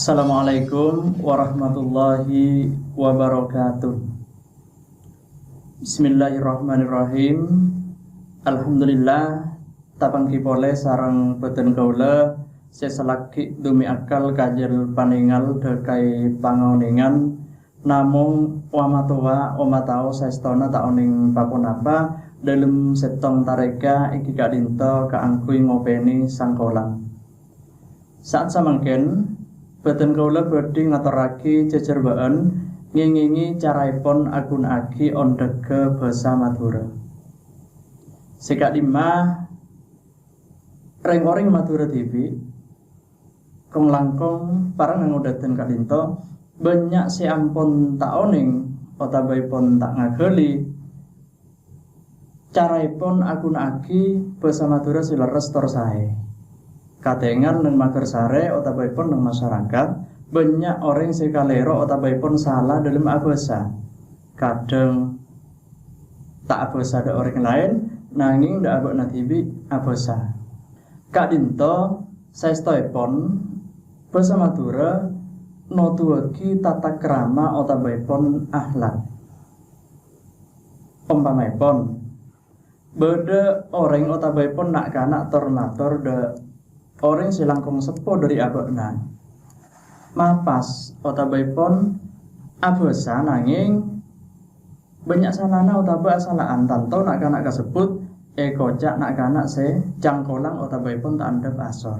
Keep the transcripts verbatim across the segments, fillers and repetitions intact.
Assalamualaikum warahmatullahi wabarakatuh. Bismillahirrahmanirrahim. Alhamdulillah, tapangghi polè sareng bhâdhân kaulâ sè salaghi' dumè akal kajâl panèngal dhâkai pangaonèngan, namong wa-matowa, omataos saèstona ta' onèng pa-ponapa, dhâlem sèttong tarèka èngghi ka'dhinto kaangghuy ngopènè sangkolang. Sa'at samangkèn, bhâdhân kaulâ bhâdhi ngatorraghi jhâjhârbâ'ân ngèngèngè caraèpon aghuna'aghi ondhâghâ bhâsa Madhurâ. Sè ka'dimma, rèng-orèng Madhurâ dhibi', kong-langkong para ngangodhâdhân ka'dhinto, bânnya' sè ampon ta' onèng otabâèpon ta' ngaghâli caraèpon aghuna'aghi bhâsa Madhurâ sè lerres tor saè. Katèngal neng maghârsarè otabâèpon neng masarakat, bânnya' orèng sè kalèro otabâèpon sala dhâlem abhâsa. Kadhâng ta' abhâsa dhâ' orèng laèn, nangèng dhâ' abâ'na dhibi' abhâsa. Ka'dhinto, saèstoèpon, bhâsa Madhurâ noduwâghi tatakrama otabâèpon akhlak. Ompamaèpon, bâdâ orèng otabâèpon na'-kana' tor-mator dhâ' orèng sè langkong seppo dhâri abâ'na. Mapas otabâèpon abhâsa nangèng bânnya' salana otabâ asala'an, tanto na'-kana' kasebbhut èkoca' na'-kana' sè cangkolang otabâèpon ta' andhâp asor.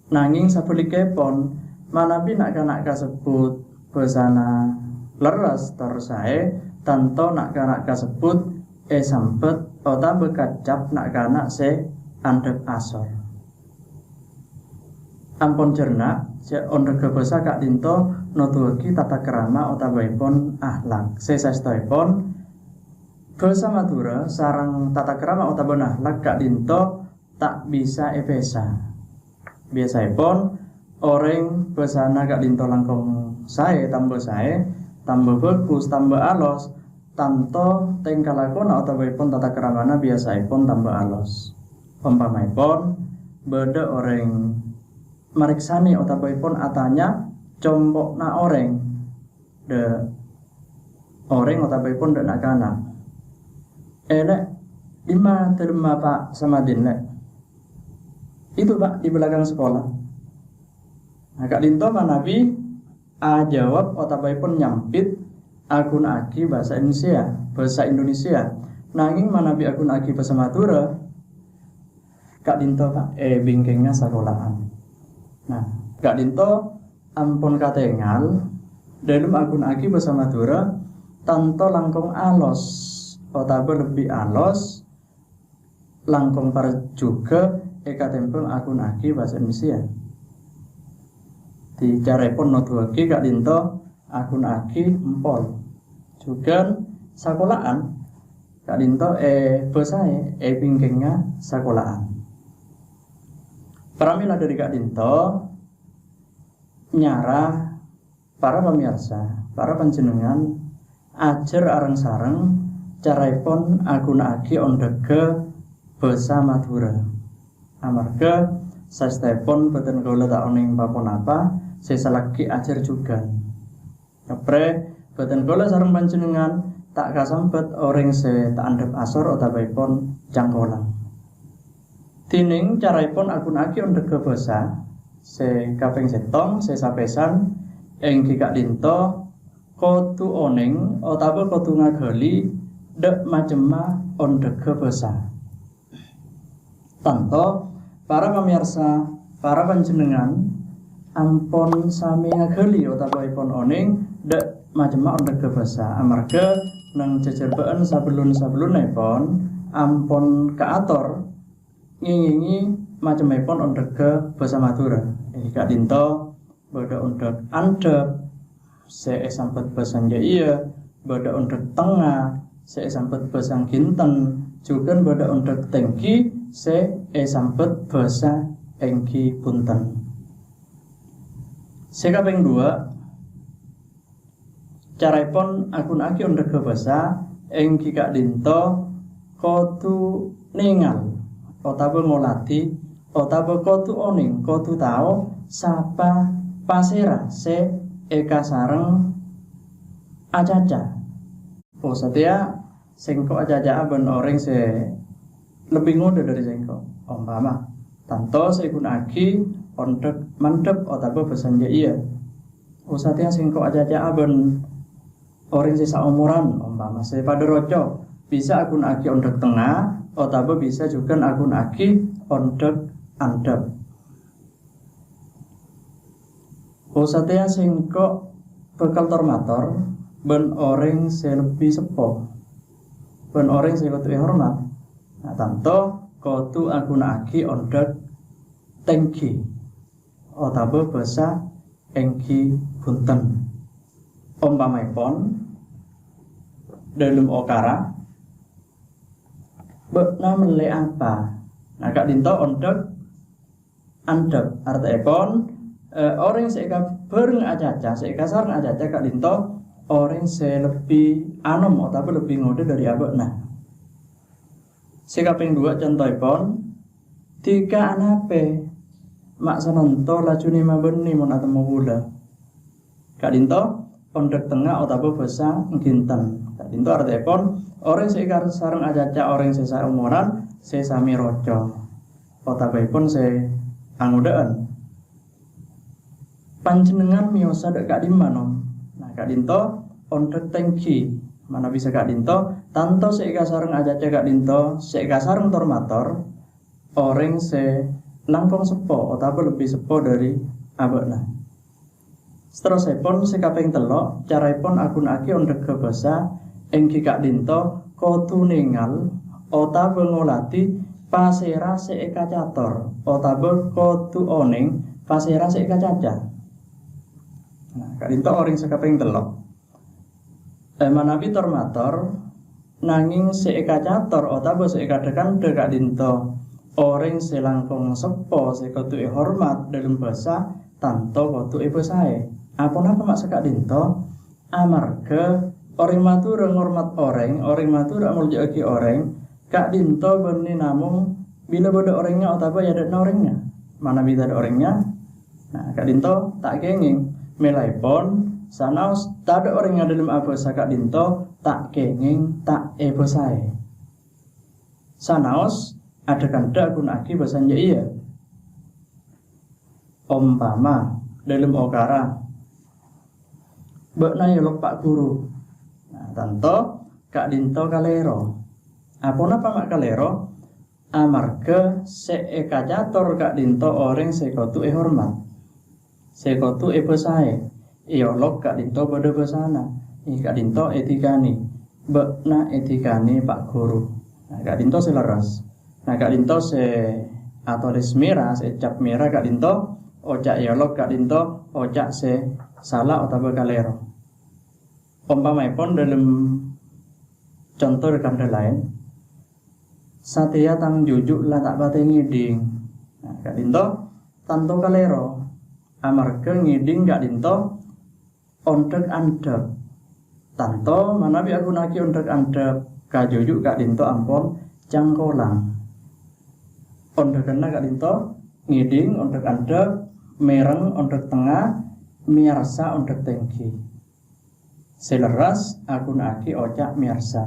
Nangèng sabhâligghâèpon, manabi na'-kana' kasebbhut bhâsana lerres tor saè, tanto na'-kana' kasebbhut èsambhât otabâ kacap na'-kana' sè andhâp asor. Ampon jhârna, sè ondhâghâ bhâsa ka'dhinto noduwâghi tatakrama otabâèpon akhlak. Sè saèstoèpon, bhâsa Madhurâ sareng tatakrama otabâ akhlak ka'dhinto ta' bisa èpèsa. Biyasaèpon, orèng bhâsana ka'dhinto langkong saè, tamba saè, tamba bhâghus, tamba alos, tanto tèngka lakona otabâèpon tatakramana biyasaèpon tamba alos. Ompamaèpon, bâdâ orèng marèksanè otabâèpon atanya compo'na orèng, dhâ' orèng otabâèpon dhâ' na'-kana'. "Eh, Lè', dimma dâlemma Pa' Samadin, Lè'?" "Itu, Pak, di belakang sekolah." Nah, ka'dhinto manabi ajâwâb otabâèpon nyampit aghuna'aghi bhâsa Indonesia, bhâsa Indonesia. Nangèng manabi aghuna'aghi bhâsa Madhurâ, ka'dhinto, Pak, è bingkèngnga sakola'an. Nah, ka'dhinto ampon katèngal, dhâlem aghuna'aghi bhâsa Madhurâ tanto langkong alos, otabâ lebbi alos, langkong parjhughâ èkatèmbhâng aghuna'aghi bhâsa Indonesia. Dhi caraèpon noduwâghi ka'dhinto aghuna'aghi empol. Jhughân sakola'an ka'dhinto èbhâsaè è bingkèngnga sakola'an. Pramèla dhâri ka'dhinto, nyara para pamèyarsa, para panjhennengngan ajhâr areng-sareng caraèpon aghuna'aghi ondhâghâ bhâsa Madhurâ. Amarghâ saèstèpon bhâdhân kaulâ ta' onèng pa-ponapa sè salaghi ajhâr jhughân. Èprè, bhâdhân kaulâ sareng panjhennengngan ta' kasambhât orèng sè ta' andhâp asor otabâèpon cangkolang. Dhinèng caraèpon aghuna'aghi ondhâghâ bhâsa sè kapèng sèttong sè sapèsan èngghi ka'dhinto kodhu onèng otabâ kodhu ngaghâli dhâ' macemma ondhâghâ bhâsa. Tanto, para pamèyarsa, para panjhennengngan ampon samè ngaghâli otabâèpon onèng dhâ' macemma ondhâghâ bhâsa, amarghâ neng jhâjhârbâ'ân sabellun-sabellunnèpon ampon kaator ngèngèngè macemmèpon ondhâghâ bhâsa Madhurâ. Èngghi ka'dhinto bâdâ ondhâg andhâp sè èsambhât bhâsa Jhâiyâ, bâdâ ondhâg tengnga sè èsambhât bhâsa Ginten, jhughân bâdâ ondhâg tèngghi sè èsambhât bhâsa èngghi bhunten. Sè kapèng duwâ', caraèpon aghuna'aghi ondhâghâ bhâsa èngghi ka'dhinto kodhu nèngal otabâ ngolatè otabâ kodhu onèng, kodhu tao sapa Pasèra sè èkasareng acaca? Oh, satèya sèngko' acaca'a bân orèng sè lebbi ngodâ dâri sèngko'. Ompama, tanto sè èghuna'aghi ondhâk mandhâp otabâ bhâsa jâ' iyâ. Oh, satèya sèngko' acaca'a bân orèng sè saomoran, ompama sè padâ roco, bisa aghuna'aghi ondhâk tengnga otabâ bisa jhughân aghuna'aghi ondhâk andhâp. Oh, satèya sèngko' bhâkal tor-mator bân orèng sè lebbi seppo, bân orèng sè kodhu èhormat. Nah, tanto kodhu aghuna'aghi ondhâk tèngghi otabâ bhâsa èngghi bhunten. Ompamaèpon, dâlem okara, "Bâ'na mellè apa?" Nah, ka'dinto ondhâk andhâp. Artèèpon, eh, orèng sè èkabhâreng acaca, sè èkasareng acaca ka'dinto orèng sè lebbi anom otabâ lebbi ngodâ dâri abâ'na. Sè kapèng duwâ' contoèpon, "Dhika anapè? Ma' sanonto lajunè mabânnè mon atemmo bulâ." Ka'dinto ondhâk tengnga otabâ bhâsa èngginten. Ka'dinto artèèpon orèng sè èkasareng acaca orèng sè saomoran sè samè roco, otabâèpon sè angodâ'ân. "Panjhennengngan mèyosa dâ' ka'dimma, Nom?" Nah, ka'dinto ondhâk tèngghi. Manabi saka'dinto, tanto sè èkasareng acaca ka'dinto, sè èkasareng tor-mator, orèng sè langkong seppo otabâ lebbi seppo dâri abâ'na. Saterrossèpon sè kapèng tello', caraèpon aghuna'aghi ondhâghâ bhâsa èngghi ka'dinto kodhu nèngal otabâ ngolatè pasèra sè èkacator, otabâ kodhu onèng pasèra sè èkacaca. Nah, ka'dinto orèng sè kapèng tello'. Eh, manabi tor-mator, nangèng sè èkacator otabâ sè èkadhâ-kandhâ ka'dinto orèng sè langkong seppo sè kodhu èhormat dâlem bhâsa, tanto kodhu èbhâsaè. Aponapa ma' saka'dinto? Amarghâ orèng Madhurâ ngormat orèng, orèng Madhurâ amoljâ'aghi orèng, ka'dinto bânnè namong bilâ bâdâ orèngnga otabâ è adâ'na orèngnga. Manabi tadâ' orèngnga, nah, ka'dinto ta' kèngèng. Mèlaèpon, sanaos tadâ' orèngnga dâlem abhâsa ka'dinto ta' kèngèng ta' èbhâsaè. Sanaos adhâ-kandhâ aghuna'aghi bhâsa jâ' iyâ. Ompama, dâlem okara, "Bâ'na èolok Pa' Ghuru." Nah, tanto ka'dinto kalèro. Aponapa ma' kalèro? Amarghâ sè èkacator ka'dinto orèng sè kodhu èhormat, sè kodhu èbhâsaè. Èolok ka'dinto bâdâ bhâsana, è ka'dinto èdhikanè, "Bâ'na èdhikanè Pa' Ghuru." Nah, ka'dinto sè lerres. Nah, ka'dinto sè atolès mèra, sè ècap mèra ka'dinto, oca' èolok ka'dinto oca' sè sala otabâ kalèro. Ompamaèpon dâlem conto dâ-kandhâ laèn, "Satèya tang juju' la ta' patè ngèdhing." Nah, ka'dinto tanto kalèro, amarghâ ngèdhing ka'dinto ondhâk andhâp. Tanto manabi aghuna'aghi ondhâk andhâp, ka juju' ka'dinto ampon cangkolang. Ondhâghânna ka'dinto ngèdhing ondhâk andhâp, mèreng ondhâk tengnga, mèyarsa ondhâk tèngghi. Sè lerres aghuna'aghi oca' mèyarsa.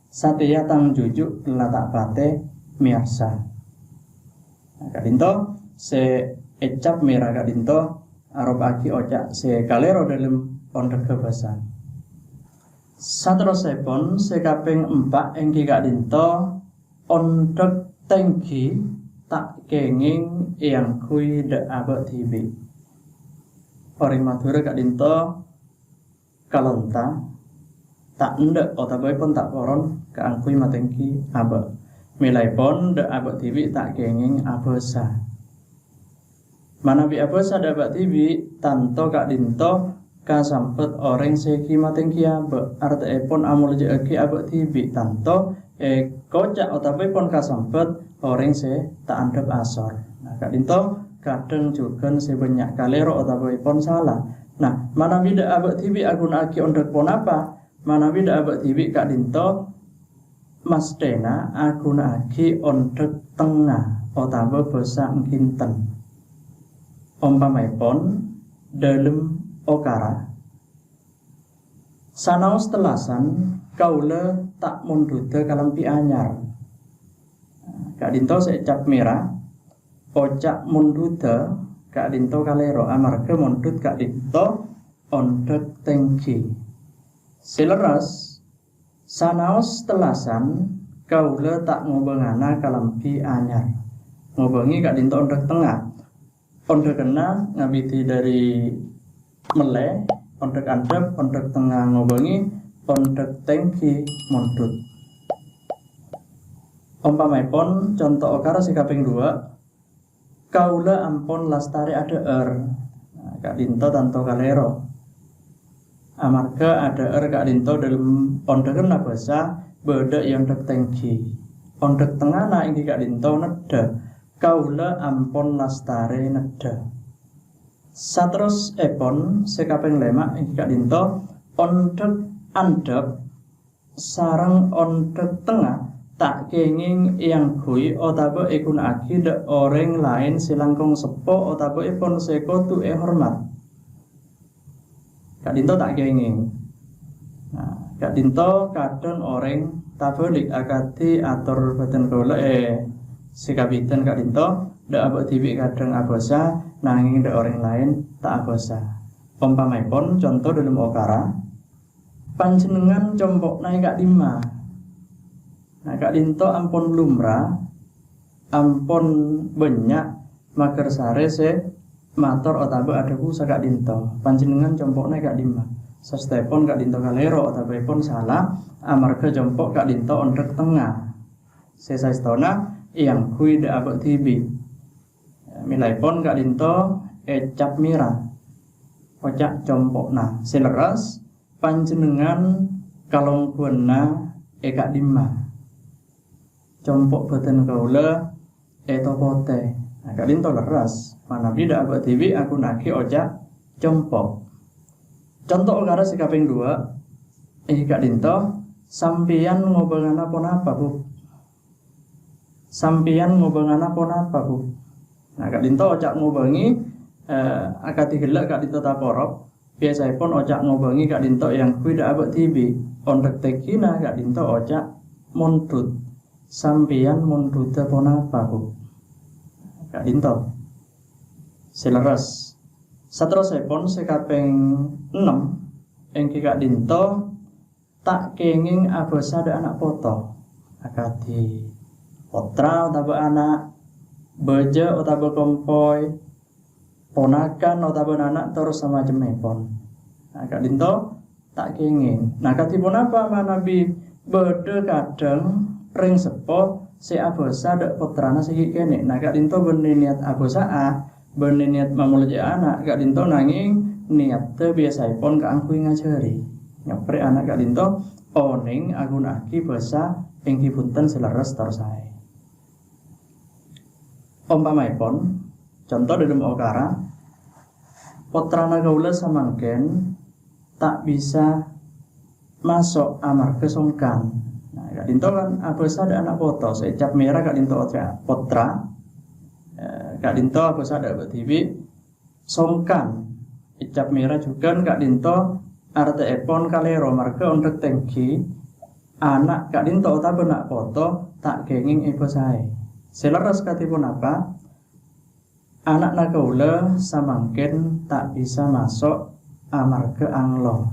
"Satèya tang juju' la ta' patè mèyarsa." Nah, ka'dinto sè ècap mèra ka'dinto aropa'aghi oca' sè kalèro dâlem ondhâghâ bhâsa. Saterrossèpon sè kapèng empa' èngghi ka'dinto ondhâk tèngghi ta' kèngèng èangghuy dâ' abâ' dhibi'. Orèng Madhurâ ka'dinto kalonta, ta' endâ' otabâèpon ta' poron kaangghuy matèngghi abâ'. Mèlaèpon dâ' abâ' dhibi' ta' kèngèng abhâsa. Manabi abhâsa dâ' abâ' dhibi', tanto ka'dinto kasambhât orèng sè ghi' matèngghi abâ', artèèpon amoljâ'aghi abâ' dhibi', tanto èkoca' otabâèpon kasambhât orèng sè ta' andhâp asor. Nah, ka'dinto kadhâng jhughân sè bânnya' kalèro otabâèpon sala. Nah, manabi dâ' abâ' dhibi' aghuna'aghi ondhâk ponapa? Manabi dâ' abâ' dhibi' ka'dinto masthèna aghuna'aghi ondhâk tengnga otabâ bhâsa èngginten. Ompamaèpon, dhâlem okara. Sanaos tellasan, kaulâ ta' mondhudhâ kalambhi anyar. Ka'dhinto sè ècap mèra, oca' mondhudhâ ka'dhinto kalèro, amarghâ mondhut ka'dhinto ondhâk tèngghi. Sè lerres, sanaos tellasan, kaulâ ta' ngobângana kalambhi anyar. Ngobângè ka'dhinto ondhâk tengnga. Ondhâghânna ngabidhi dhâri mellè, ondhâk andhâp, ondhâk tengnga ngobângè, ondhâk tèngghi mondhut. Ompamaèpon, conto okara sè kapèng duwâ', kaulâ ampon lastarè adhâ'âr. Nah, ka'dhinto tanto kalèro. Amarghâ adhâ'âr ka'dhinto dhâlem ondhâghânna bhâsa bâdâ è ondhâk tèngghi. Ondhâk tengngana èngghi ka'dhinto neddhâ. Kaulâ ampon lastarè neddhâ. Saterrossèpon sè kapèng lèma' èngghi ka'dhinto ondhâk andhâp sareng ondhâk tengnga ta' kèngèng èangghuy otabâ èghuna'aghi dhâ' orèng laèn sè langkong seppo otabâ èpon sè kodhu èhormat. Ka'dhinto ta' kèngèng. Nah, ka'dhinto kadhâng orèng tabâlik akadhi ator bhâdhân kaulâ è sè kabidhân ka'dhinto, dhâ' abâ' dhibi' kadhâng abhâsa, nangèng dhâ' orèng laèn ta' abhâsa. Ompamaèpon, conto dhâlem okara, "Panjhennengngan compo'na è ka'dhimma?" Nah, ka'dhinto ampon lumra, ampon bânnya' maghârsarè sè mator otabâ adhâbu saka'dhinto, "Panjhennengngan compo'na è ka'dhimma?" Sastèpon ka'dhinto kalèro otabâ èpon sala, amarghâ compo' ka'dhinto ondhâk tengnga. Sè saèstona èangghuy dhâ' abâ' dhibi'. Mèlaèpon ka'dhinto ècap mèra, oca' compo'na. Sè lerres, "Panjhennengngan kalongghuwânna è ka'dhimma?" Compo' bhâdhân kaulâ è Topotè. Nah, ka'dhinto lerres, manabi dhâ' abâ' dhibi' aghuna'aghi oca' compo'. Conto okara sè kapèng duwâ', è ka'dhinto, "Sampèyan ngobângana ponapa, Bu?" Sampèyan ngobângana ponapa, Bu? Nah, ka'dhinto oca' ngobângè, eh, akadhi ghellâ' ka'dhinto taporop, biyasaèpon oca' ngobângè ka'dhinto èangghuy dhâ' abâ' dhibi'. Ondhâk tègghina ka'dhinto oca' mondhut. Sampèyan mondhudhâ ponapa, Bu? Ka'dhinto. Sè lerres. Saterrossèpon sè kapèng ennem, èngghi ka'dhinto ta' kèngèng abhâsa dhâ' ana' poto, akadhi pottra otabâ ana', bâjâ otabâ kompoy, ponakan otabâ nana' tor samacemmèpon. Nah, ka'dhinto ta' kèngèng. Nah, kadhi ponapa manabi bâdâ kadhâng rèng seppo sè abhâsa dhâ' pottrana sè ghi' kènè'? Nah, ka'dhinto bânnè niyat abhâsa'a, bânnè niyat mamolja ana' ka'dhinto, nangèng niyatta biyasaèpon kaangghuy ngajhâri. Nyaprè ana' ka'dhinto onèng aghuna'aghi bhâsa èngghi bhunten sè lerres tor saè. Ompamaèpon, conto dhâlem okara, "Pottrana kaulâ samangkèn ta' bisa maso' amarghâ songkan." Nah, ka'dhinto kan abhâsa dhâ' ana' poto, sè ècap mèra ka'dhinto oca' pottra, eh, ka'dhinto abhâsa dhâ' abâ' dhibi', songkan. Ècap mèra jhughân ka'dhinto artèèpon kalèro, marghâ ondhâk tèngghi, ana' ka'dhinto otabâ na' poto ta' kèngèng èbhâsaè. Sè lerres kadhi ponapa? Ana'na kaulâ samangkèn ta' bisa maso' amarghâ anglo.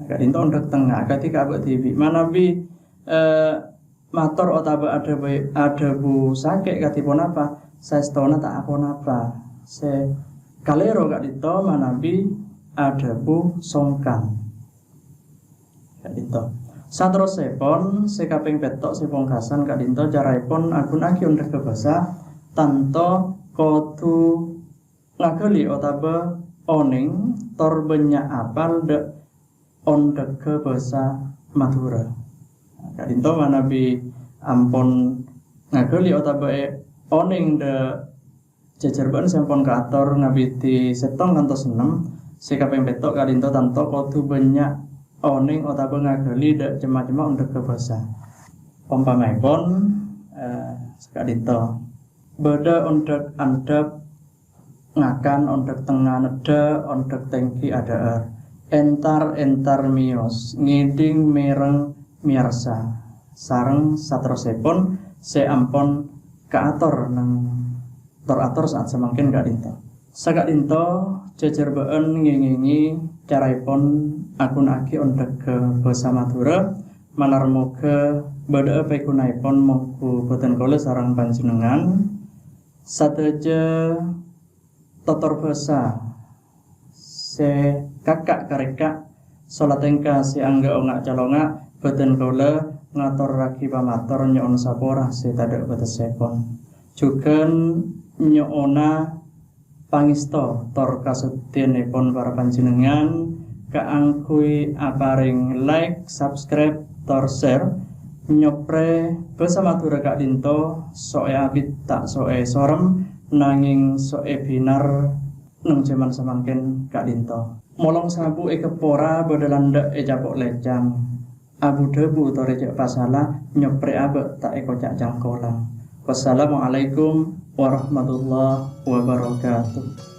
Ka'dhinto ondhâk tengnga, kadhi ka abâ' dhibi'. Manabi, eh, mator otabâ adhâbu, adhâbu sakè' kadhi ponapa, saèstona ta' aponapa. Sè kalèro ka'dhinto manabi adhâbu songkan. Ka'dhinto. Saterrossèpon, sè kapèng pètto' sè pongkasan ka'dhinto caraèpon aghuna'aghi ondhâghâ bhâsa, tanto kodhu ngaghâli otabâ onèng tor bânnya' apal dhâ' ondhâghâ bhâsa Madhurâ. Ka'dhinto manabi ampon ngaghâli otabâ è onèng dhâ' jhâjhârbâ'ân sè ampon kaator ngabidhi sèttong kantos ennem, sè kapèng pètto' ka'dhinto tanto kodhu bânnya' onèng otabâ ngaghâli dhâ' cem-macemma ondhâghâ bhâsa. Ompamaèpon, eh, saka'dhinto, bâdâ ondhâk andhâp ngakan, ondhek tengnga neddhâ', ondhek tèngghi adhâ'âr. Entar-entar mèyos, ngèdhing mèreng mèyarsa. Sareng saterrossèpon sè ampon kaator neng tor-ator sa'at samangkèn ka'dhinto. Saka'dhinto jhâjhârbâ'ân ngèngèngè caraèpon aghuna'aghi ondhek bhâsa Madhurâ, malar moghâ bâdâ'â pèghunaèpon mongghu bhâdhân kaulâ sareng panjhennengngan. Sadhâjâ totor bhâsa sè kaka' karèka', sola tèngka sè angghâ onga' calonga', bhâdhân kaulâ ngatorraghi pamator nyo'on sapora sè tadhâ' bâtessèpon. Jhughân nyo'ona pangèsto tor kasoddhiyânèpon para panjhennengngan kaangghuy aparèng like, subscribe, tor share. Nyoprè bhâsa Madhurâ ka'dhinto, so'è abit ta' so'è sorem, nangèng so'è bhinar neng jhâman samangkèn ka'dhinto. Molong sabu èkepora bâdâ landhâ' ècapo' lècang. Abu-dhâbu torè jhâ' pasala, nyoprè abâ' ta' èkoca' cangkolang. Wassalamualaikum warahmatullahi wabarakatuh.